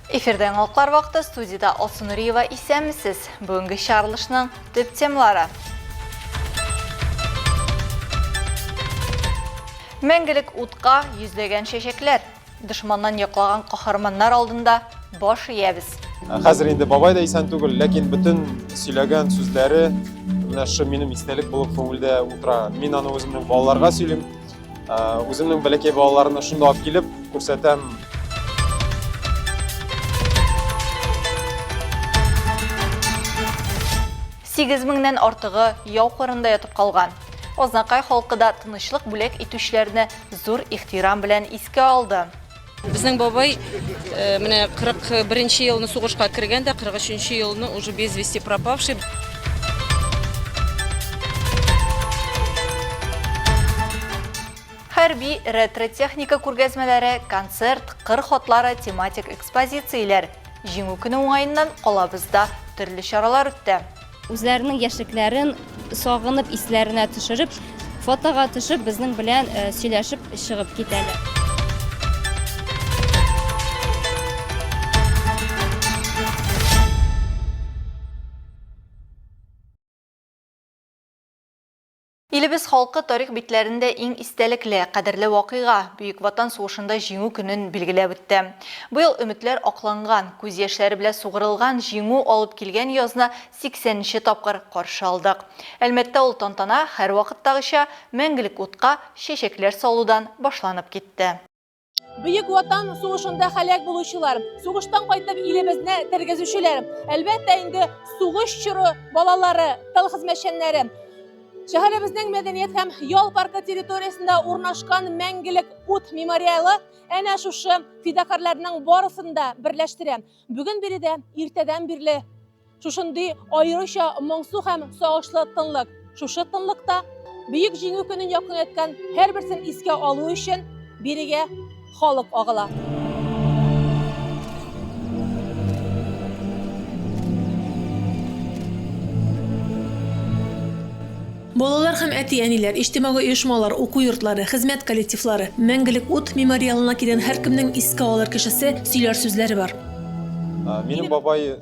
Эфирда яңалыклар вакыты студиядә Алсу Нуриева исәнмесез. Бүгенге чыгарылышның төп темалары. Мәңгелек утка йөзләгән чәчәкләр. Дошманнан яклаган каһарманнар алдында баш иябез. Хәзер инде бабай да исән түгел, ләкин бөтен сөйләгән сүзләре менә шушы минем истәлек булып күңелдә утыра. Мин аны үземнең балаларга сөйлим. Үземнең бәләкәй балаларны шунда алып килеп күрсәтәм. Сигез меңнән артыгы яу кырында ятып калган. Азнакай халкы да тынычлык бүләк итүчеләрне зур ихтирам белән искә алды. Безнең бабай менә 41 елны сугышка кергән дә, 43 елны уже без вести пропавший. Хәрби ретро-техника күргәзмәләре, концерт, кыр хатлары, тематик экспозицияләр. Җиңү көне уңаеннан калабызда төрле чаралар үтте. Үзләренең яшьлекләрен сагынып, исләренә төшереп, фотога төшеп, безнең белән сөйләшеп чыгып китәләр. Илебез халкы тарих битләрендә иң истәлекле, кадерле вакыйга, Бөек Ватан сугышында Җиңү көнен билгеләп үтте. Быел өметләр акланган, күз яшьләре белән сугырылган Җиңү алып килгән язны 80 нче тапкыр каршы алдык. Әлмәттә ул тантана, һәрвакыттагыча, мәңгелек утка чәчәкләр салудан башланып китте. Бөек Ватан сугышында һәлак булучылар, сугыштан кайтып илебезне тергезүчеләр, әлбәттә инде сугыш чоры балалары, тыл хезмәтчәннәре. Шәһәребезнең мәдәният һәм ял паркы территориясендә урнашкан Мәңгелек ут мемориалы әнә шушы фидакарьләрнең барысын да берләштерә. Бүген биредә иртәдән бирле Шушындый аеруча моңсу һәм сагышлы тынлык. Шушы тынлыкта Бөек Җиңү көнен якынайткан һәрберсен искә алу өчен бирегә халык агыла. Балалар һәм әти-әниләр, иҗтимагый оешмалар, уку йортлары, хезмәт коллективлары, Мәңгелек ут мемориалына килгән һәркемнең искә алыр кешесе, сөйләр сүзләре бар. Минем бабай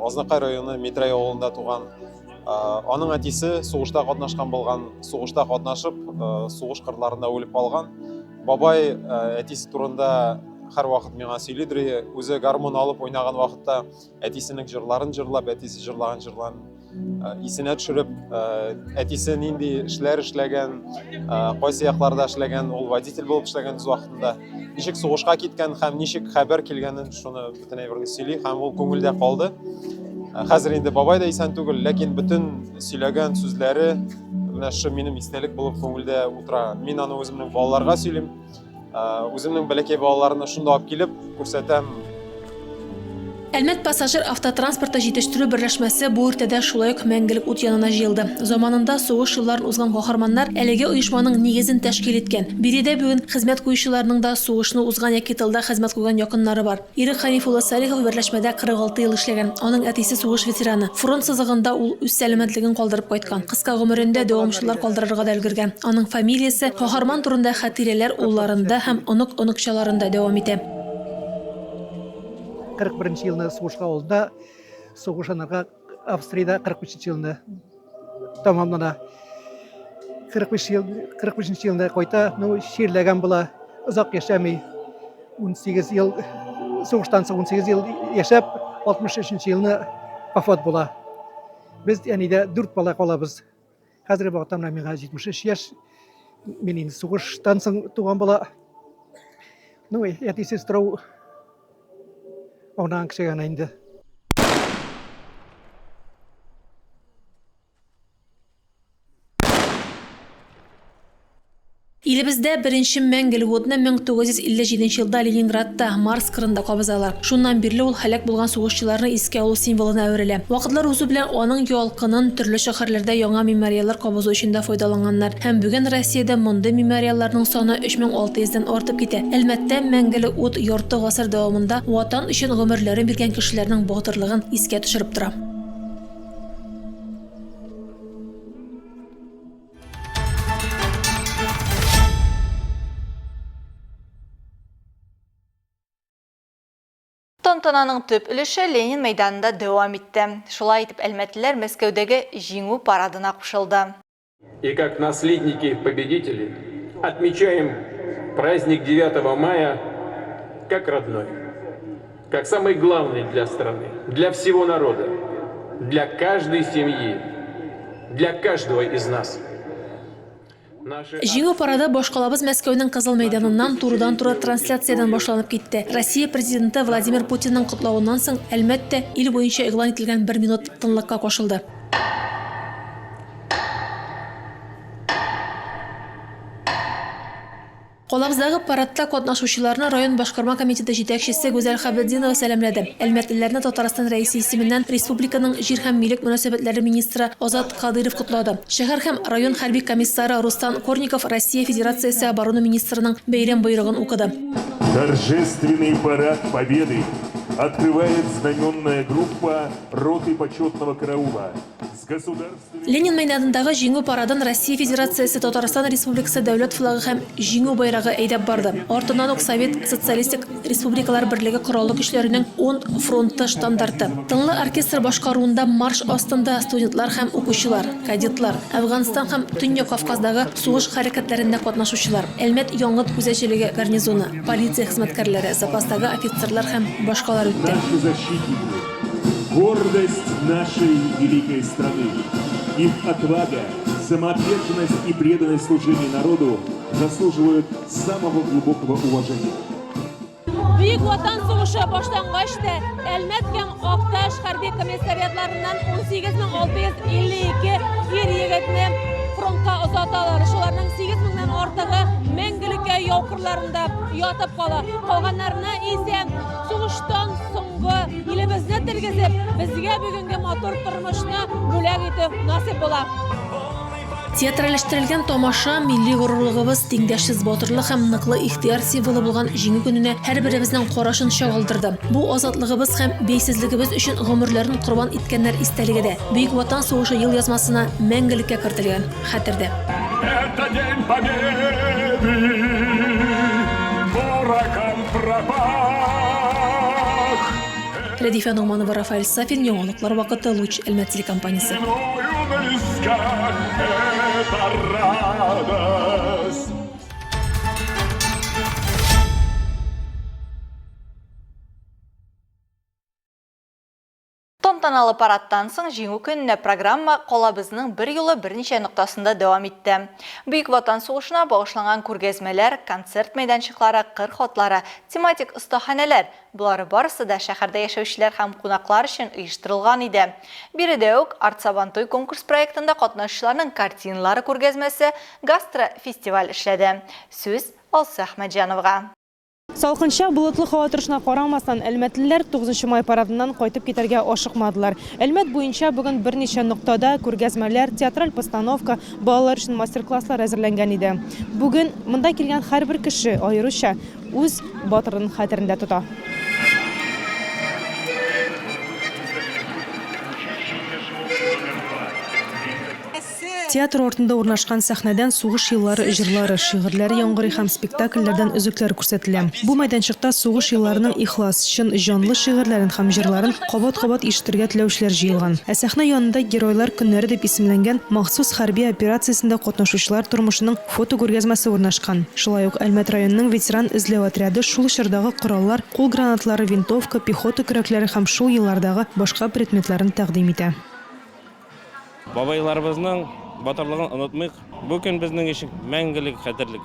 Азнакай районы Митрәй авылында туган. Аның әтисе сугышта катнашкан булган, сугышта катнашып, сугыш кырларында үлеп калган. Бабай әтисе турында һәрвакыт миңа сөйлидер, үзе гармун алып уйнаган вакытта әтисенең җырларын җырлап, әтисе җырлаган җырларын исенә төшереп, әтисе нинди эшләр эшләгән, кайсы якларда эшләгән, ул водитель булып эшләгән үз вакытында, ничек сугышка киткән һәм ничек хәбәр килгәнен шуны бөтен әйберне сөйли һәм ул күңелдә калды. Хәзер инде бабай да исән түгел, ләкин бөтен сөйләгән сүзләре менә шушы минем истәлек булып күңелдә утыра. Мин аны үземнең балаларга сөйлим. Үземнең бәләкәй балаларны шунда алып килеп күрсәтәм. Әлмәт пассажир автотранспорты җитештерү берләшмәсе бу иртәдә шулай ук мәңгелек ут янына җыелды. Заманында сугыш елларын узган каһарманнар әлеге оешманың нигезен тәшкил иткән. Биредә бүген хезмәт куючыларның да сугышны узган яки тылда хезмәт куйган якыннары бар. Ирек Хәниф улы Салихов берләшмәдә 46 ел эшләгән. Аның әтисе сугыш ветераны. Фронт сызыгында ул үз сәламәтлеген калдырып кайткан. Кыска гомерендә дәвамчылар калдырырга да өлгергән. Аның фамилиясе каһарман турында хатирәләр улларында һәм онык-оныкчаларында дәвам итә. 41 нче елны сугышка алына, сугыш анарга Австриядә 45 нче елны тәмамлана. 45 ел 45 елында кайта, ну чирләгән була, озак яшәми. 18 ел сугыштан соң 18 ел яшәп, 63 елны вафат була. Без әнидә дүрт бала калабыз. Хәзерге вакытта менә миңа 73 яшь. Мин инде сугыштан соң туган бала. Ну, әтисез тору аунаган кеше генә инде. Илебездә беренче мәңгелек утны 1957 елда Ленинградта, Марс кырында кабызалар. Шуннан бирле ул һәлак булган сугышчыларны искә алу символына әверелә. Вакытлар узу белән аның ялкынын төрле шәһәрләрдә яңа мемориаллар кабызу өчен дә файдаланганнар. Һәм бүген Россиядә мондый мемориалларның саны 3600 дән артып китә. Әлмәттә мәңгелек ут ярты гасыр дәвамында Ватан өчен гомерләрен биргән кешеләрнең батырлыгын искә төшереп тора. Тантананың төп өлеше Ленин мәйданында дәвам итте. Шулай итеп, әлмәтлеләр Мәскәүдәге Җиңү парадына кушылды. И как наследники победителей отмечаем праздник 9 мая как родной, как самый главный для страны, для всего народа, для каждой семьи, для каждого из нас. Җиңү парады башкалабыз Мәскәүнең Кызыл мәйданыннан турыдан-туры трансляциядән башланып китте. Россия Президенты Владимир Путинның котлавыннан соң, Әлмәт тә ил буенча игълан ителгән бер минут тынлыкка кушылды. Калабыздагы парадта катнашучыларны район башкарма комитеты җитәкчесе Гүзәл Хәбетдинова сәламләде. Әлмәтлеләрне Татарстан Рәисе исеменнән республиканың җир һәм милек мөнәсәбәтләре министры Азат Кадыйров котлады. Шәһәр һәм район хәрби комиссары Рустам Корников Россия Федерациясе оборона министрының бәйрәм боерыгын укыды. Торжественный парад Победы открывает знаменная группа роты почетного караула с государственным. Ленин мәйданындагы Җиңү парадын Россия Федерациясе Татарстан Республикасы Дәүләт флагы һәм Җиңү байрагы әйдәп барды. Артыннан ук Совет Социалистик Республикалар Берлеге Кораллы Көчләренең ун фронты штандарты. Тынлы оркестр башкаруында марш астында студентлар һәм укучылар, кадетлар, Әфганстан һәм Төньяк Кавказдагы сугыш хәрәкәтләрендә катнашучылар, Әлмәт янгын күзәтчелеге гарнизоны, полиция хезмәткәрләре, запастагы офицерлар һәм башкалар үтте. Наши защитники, гордость нашей великой страны. Их отвага, самоотверженность и преданность служению народу заслуживают самого глубокого уважения. Бөек Ватан сугышы башлангач та Әлмәт һәм Акташ хәрби комиссариатларыннан 18652 ир-егетне фронтка озаталар. Шуларның 8 меңнән артыгы мәңгелеккә яу кырларында ятып кала. Калганнарына исә сугыштан соңгы илебезне тергезеп, безгә бүгенге матур тормышны бүләк итү насыйп була. Театральләштерелгән тамаша милли горурлыгыбыз, тиңдәшсез батырлык һәм ныклы ихтыяр символы булган Җиңү көненә һәрберебезнең карашын чагылдырды. Бу азатлыгыбыз һәм бәйсезлегебез өчен гомерләрен корбан иткәннәр истәлеге дә Бөек Ватан сугышы елъязмасына мәңгелеккә кертелгән хәтердә. Это День Победы, порохом пропах. Рәдифә Ногманова, Рафаэль Сафин, Яңалыклар вакыты, Луч, Әлмәт телекомпаниясе. Тантаналы парадтан соң Җиңү көненә программа калабызның берьюлы берничә ноктасында дәвам итте. Бөек Ватан сугышына багышланган күргәзмәләр, концерт мәйданчыклары, кыр хатлары, тематик остаханәләр, болары барысы да шәһәрдә яшәүчеләр һәм кунаклар өчен оештырылган иде. Биредә үк Арт-Сабантуй конкурс проектында катнашучыларның картиналары күргәзмәсе, гастро-фестиваль эшләде. Сүз Алсу Әхмәтҗановага. Салкынча, болытлы һава торышына карамастан, әлмәтлеләр 9 май парадыннан кайтып китәргә ашыкмадылар. Әлмәт буенча бүген берничә ноктада күргәзмәләр, театраль постановка, балалар өчен мастер-класслар әзерләнгән иде. Бүген монда килгән һәрбер кеше аеруча үз батырын хәтерендә тота. Театр артында урнашкан сәхнәдән сугыш еллары җырлары, шигырьләре яңгырый һәм спектакльләрдән өзекләр күрсәтелә. Бу мәйданчыкта сугыш елларының ихлас, чын, җанлы шигырьләрен һәм җырларын кабат-кабат ишетергә теләүчеләр җыелган. Ә сәхнә янында Геройлар көннәре дип исемләнгән махсус хәрби операциясендә катнашучылар тормышының фотокүргәзмәсе урнашкан. Шулай ук Әлмәт районының ветеран эзләү отряды шул чордагы кораллар, кул гранатлары, винтовка, пехота көрәкләре һәм шул еллардагы башка предметларын тәкъдим итә. Бабайларыбызның батырлыгын онытмыйк. Бу көн безнең өчен мәңгелек хәтерлек.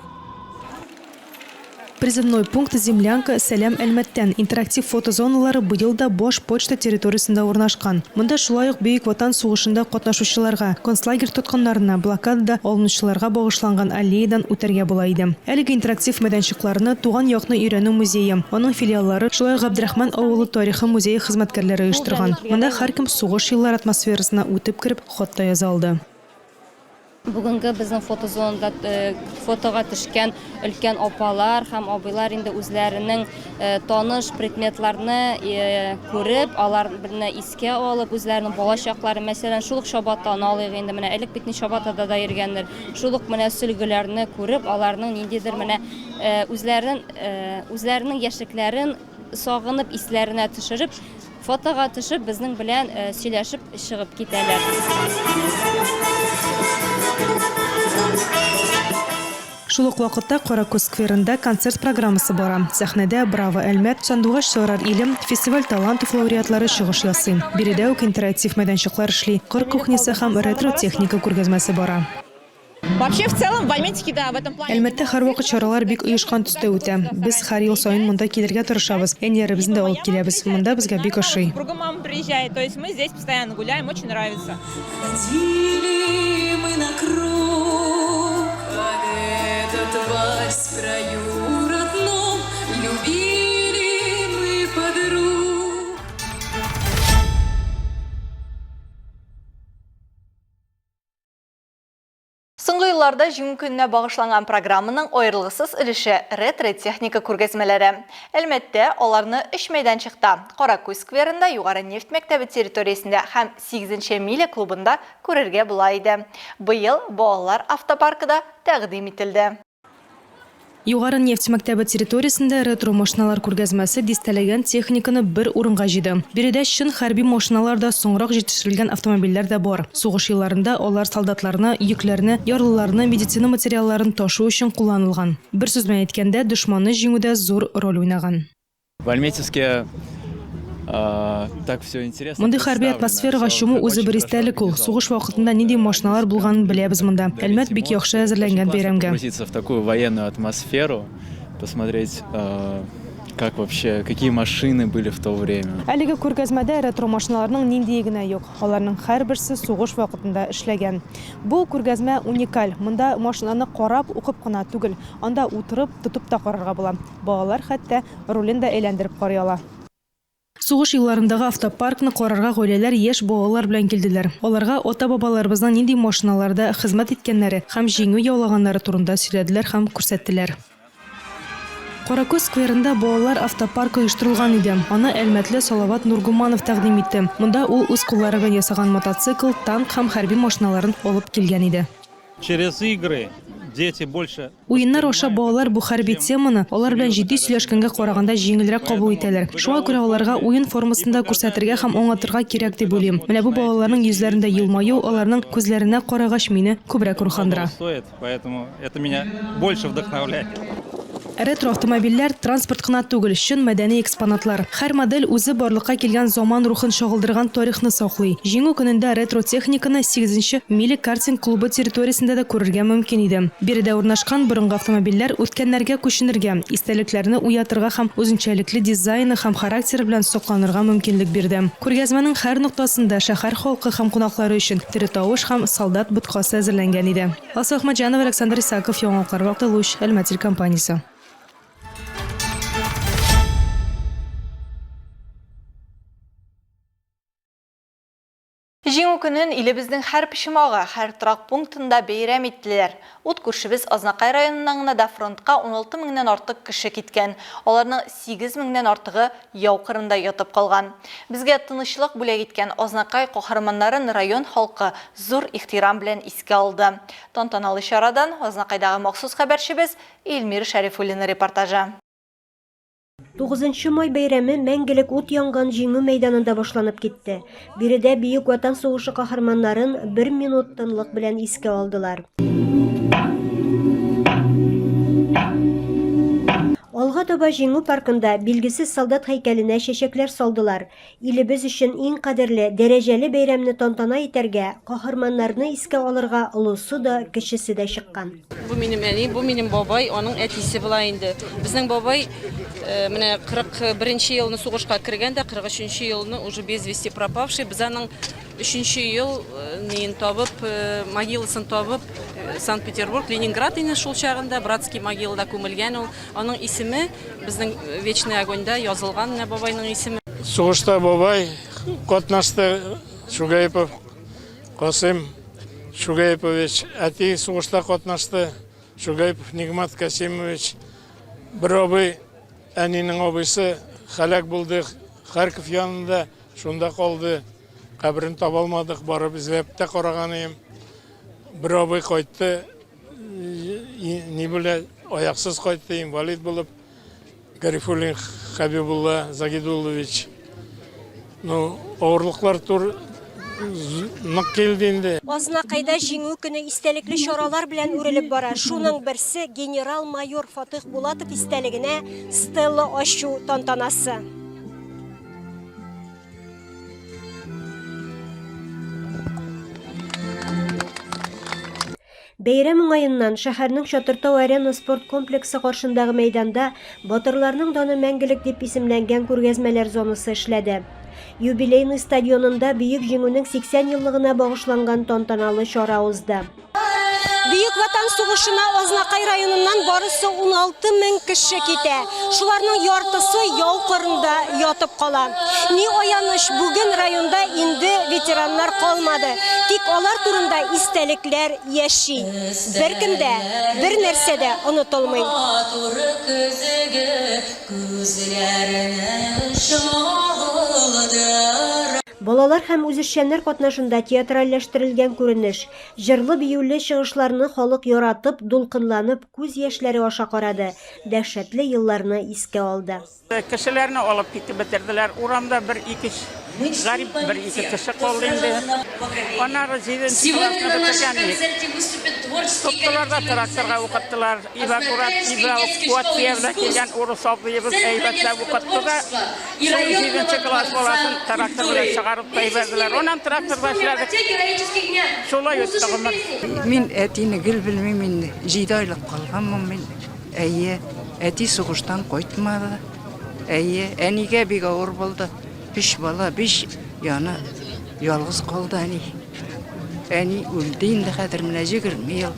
Призывной пункт, Землянка, Сәлам Әлмәттән интерактив фотозоналары быел да Баш почта территориясендә урнашкан. Монда шулай ук Бөек Ватан сугышында катнашучыларга, концлагерь тоткыннарына, блокадада алынучыларга багышланган аллеядан үтәргә була иде. Әлеге интерактив мәйданчыкларны Туган якны өйрәнү музее, аның филиаллары, шулай ук Габдрахман авылы тарихы музее хезмәткәрләре оештырган. Монда һәркем сугыш еллары атмосферасына үтеп кереп, хат та яза алды. Бүгенге безнең фотозонада э, фотога төшкән өлкән апалар һәм абыйлар инде үзләренең э, таныш предметларны э, күреп, аларны искә алып, үзләренең балачаклары, мәсәлән, шул ук чабатаны алыйк инде, менә элек бит чабатада да йөргәннәр. Шул ук менә сөлгеләрне күреп, аларның ниндидер менә үзләрен үзләренең яшьлекләрен сагынып, исләренә төшереп, фотога төшеп, безнең белән сөйләшеп чыгып китәләр. Шул ук вакытта Каракүз скверында концерт программасы бара. Сәхнәдә Браво, Әлмәт, Сандугач сайрар илем, Фестиваль талантов лауреатлары чыгыш ясый. Биредә үк интерактив мәйданчыклар эшли, кыр кухнясы һәм ретро-техника күргәзмәсе бара. Вообще, в целом, в Альметьевске, да, в этом плане. Әлмәттә һәрвакыт чаралар бик оешкан төстә үтә. Без һәр ел саен монда килергә тырышабыз, әниләребезне дә алып киләбез. Монда безгә бик ошый. Супруга мама приезжает, то есть мы здесь постоянно гуляем, очень нравится. Ходили мы на круг под этот вальс в краю родном, любили мы подруг. Соңгы елларда Җиңү көненә багышланган программаның аерылгысыз өлеше, ретро-техника күргәзмәләре. Әлмәттә аларны өч мәйданчыкта, Каракүз скверында, Югары нефть мәктәбе территориясендә һәм Сигезенче миля клубында күрергә була иде. Быел балалар автопаркы да тәкъдим ителде. Югары нефть мәктәбе территориясендә ретро-машиналар күргәзмәсе дистәләгән техниканы бер урынга җыйды. Биредә чын хәрби машиналар да, соңрак җитештерелгән автомобильләр дә бар. Сугыш елларында алар солдатларны, йөкләрне, ярлыларны, медицина материалларын ташу өчен кулланылган. Бер сүз белән әйткәндә, дошманны җиңүдә зур роль уйнаган. В Альметьевске так все интересно. Мондый хәрби атмосферага чуму үзе бер истәлек ул. Сугыш вакытында нинди машиналар булганын беләбез монда. Әлмәт бик яхшы әзерләнгән бәйрәмгә. Погрузиться в такую военную атмосферу, посмотреть, как вообще, какие машины были в то время. Әлеге күргәзмәдә ретро машиналарның ниндие генә юк. Аларның һәрберсе сугыш вакытында эшләгән. Бу күргәзмә уникаль. Монда машинаны карап, укып кына түгел, анда утырып, тотып та карарга була. Балалар хәтта рулен дә әйләндереп карый ала. Сугыш елларындагы автопаркны карарга гаиләләр яшь балалар белән килделәр. Аларга ата-бабаларыбызның нинди машиналарда хезмәт иткәннәре һәм җиңү яулаганнары турында сөйләделәр һәм күрсәттеләр. Каракүз скверында балалар автопаркы оештырылган иде. Аны әлмәтле Салават Нургуманов тәкъдим итте. Монда ул үз куллары белән ясаган мотоцикл, танк һәм хәрби машиналарын алып килгән иде. Через игры дети больше. Уеннар аша балалар бу хәрби теманы алар белән җитди сөйләшкәнгә караганда җиңелрәк кабул итәләр. Шуңа күрә аларга уен формасында күрсәтергә һәм аңлатырга кирәк дип уйлыйм. Менә бу балаларның йөзләрендә елмаю, аларның күзләренә карагач мине күбрәк рухландыра. Стоит, поэтому это меня больше вдохновляет. Ретро-автомобильләр, транспорт кына түгел, чын мәдәни экспонатлар. Һәр модель үзе барлыкка килгән заман рухын чагылдырган тарихны саклый. Җиңү көнендә ретро-техниканы сигезенче Мили картинг клубы территориясендә дә күрергә мөмкин иде. Биредә урнашкан борынгы автомобильләр үткәннәргә күченергә, истәлекләрне уятырга һәм үзенчәлекле дизайны һәм характеры белән сокланырга мөмкинлек бирде. Күргәзмәнең һәр ноктасында шәһәр халкы һәм кунаклары өчен тере тавыш һәм солдат боткасы әзерләнгән иде. Алсу Әхмәтҗанова, Александр Исаков, Яңалыклар вакыты, Луч, Әлмәт телекомпаниясе. Җиңү көнен илебезнең һәр почмагы, һәр торак пунктында бәйрәм иттеләр. Ут күршебез Азнакай районыннан гына да фронтка 16 меңнән артык кеше киткән. Аларның 8 меңнән артыгы яу кырында ятып калган. Безгә тынычлык бүләк иткән Азнакай каһарманнарын район халкы зур ихтирам белән искә алды. Тантаналы чарадан Азнакайдагы махсус хәбәрчебез Эльмира Шәрифуллина репортажы. Тугызынчы май бәйрәме мәңгелек ут янган Җиңү мәйданында башланып китте. Биредә Бөек Ватан сугышы каһарманнарын бер минут тынлык белән искә алдылар. Алга таба Җиңү паркында Билгесез солдат һәйкәленә чәчәкләр салдылар. Илебез өчен иң кадерле, дәрәҗәле бәйрәмне тантана итәргә, каһарманнарны искә алырга олысы да, кечесе дә чыккан. Бу минем әни, бу минем бабай, аның әтисе була инде. Безнең бабай э, менә 41 нче елны сугышка кергән дә, 43 нче елны уже без вести пропавший. Без аның өченче ел э, неен табып, э, могиласын табып, э, Санкт-Петербург, Ленинград инде шул чагында, братский могилада күмелгән ул. Аның исеме безнең Вечный огоньда язылган, менә бабайның исеме. Сугышта бабай катнашты, Шугаипов Касыйм Шугаипович, әти сугышта катнашты, Шугаипов Нигмат Касимович, бер абый, әнинең абыйсы һәлак булды Харьков янында, шунда калды. Каберен таба алмадык, барып эзләп тә караган идем. Бер абый кайтты, ни белә, аяксыз кайтты, инвалид булып. Гарифуллин Хабибулла Загидуллович. Ну, авырлыклар тур нык килде инде. Азнакайда Җиңү көне истәлекле чаралар белән үрелеп бара. Шуның берсе генерал-майор Фатыйх Булатов истәлегенә стелла ачу тантанасы. Бәйрәм уңаеннан шәһәрнең Чатыртау-Арена спорт комплексы каршындагы мәйданда Батырларның даны мәңгелек дип исемләнгән күргәзмәләр зонасы эшләде. Юбилейный стадионында Бөек Җиңүнең 80 еллыгына багышланган тантаналы чара узды. Бөек Ватан сугышына Азнакай районыннан барысы 16 мең кеше китә. Шуларның яртысы яу кырында ятып кала. Ни аяныч, бүген районда инде ветераннар калмады. Тик алар турында истәлекләр яши. Беркем дә, бернәрсә дә онытылмый. Балалар һәм үзешчәннәр катнашында театральләштерелгән күренеш, җырлы-биюле чыгышларны халык яратып, дулкынланып, күз яшьләре аша карады, дәһшәтле елларны искә алды. Кешеләрне алып китеп бетерделәр. Урамда бер-ике гарип бер-ике кеше калды инде. Аннары җиденче классны бетергән идек. Тоттылар да тракторга укыттылар. Эвакуация белән килгән урыс абыебыз әйбәтләп укытты да, Шул җиденче класс баласын трактор белән чыгарып та җибәрделәр. Аннан тракторда эшләдек. Шулай үтте гомер. Мин әтине гел белмим инде. Җиде айлык калганмын мин. Әйе, әти сугыштан кайтмады. Әйе, әнигә бик авыр булды. Өч бала, биш яны ялгыз калды әни. Әни үлде инде хәзер менә 20 ел.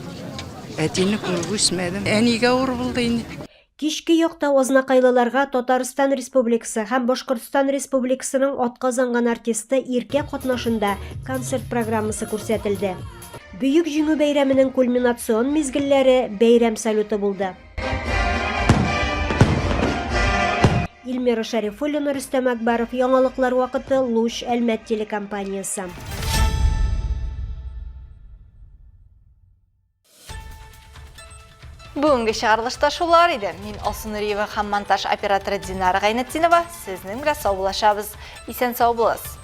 Әтине күреп үсмәдем. Әнигә авыр булды инде. Кичке якта азнакайлыларга Татарстан Республикасы һәм Башкортстан Республикасының атказанган артисты Иркә катнашында концерт программасы күрсәтелде. Бөек Җиңү бәйрәменең кульминацион мизгелләре бәйрәм салюты булды. Илмира Шәрифуллина, Рөстәм Әкбаров, Яңалыклар вакыты, Луч, Әлмәт телекомпаниясе. Бүгенге чыгарылышта шулар иде. Мин Алсу Нуриева һәм монтаж операторы Динара Гайнетдинова сезнең белән саубуллашабыз. Исән сау булыгыз.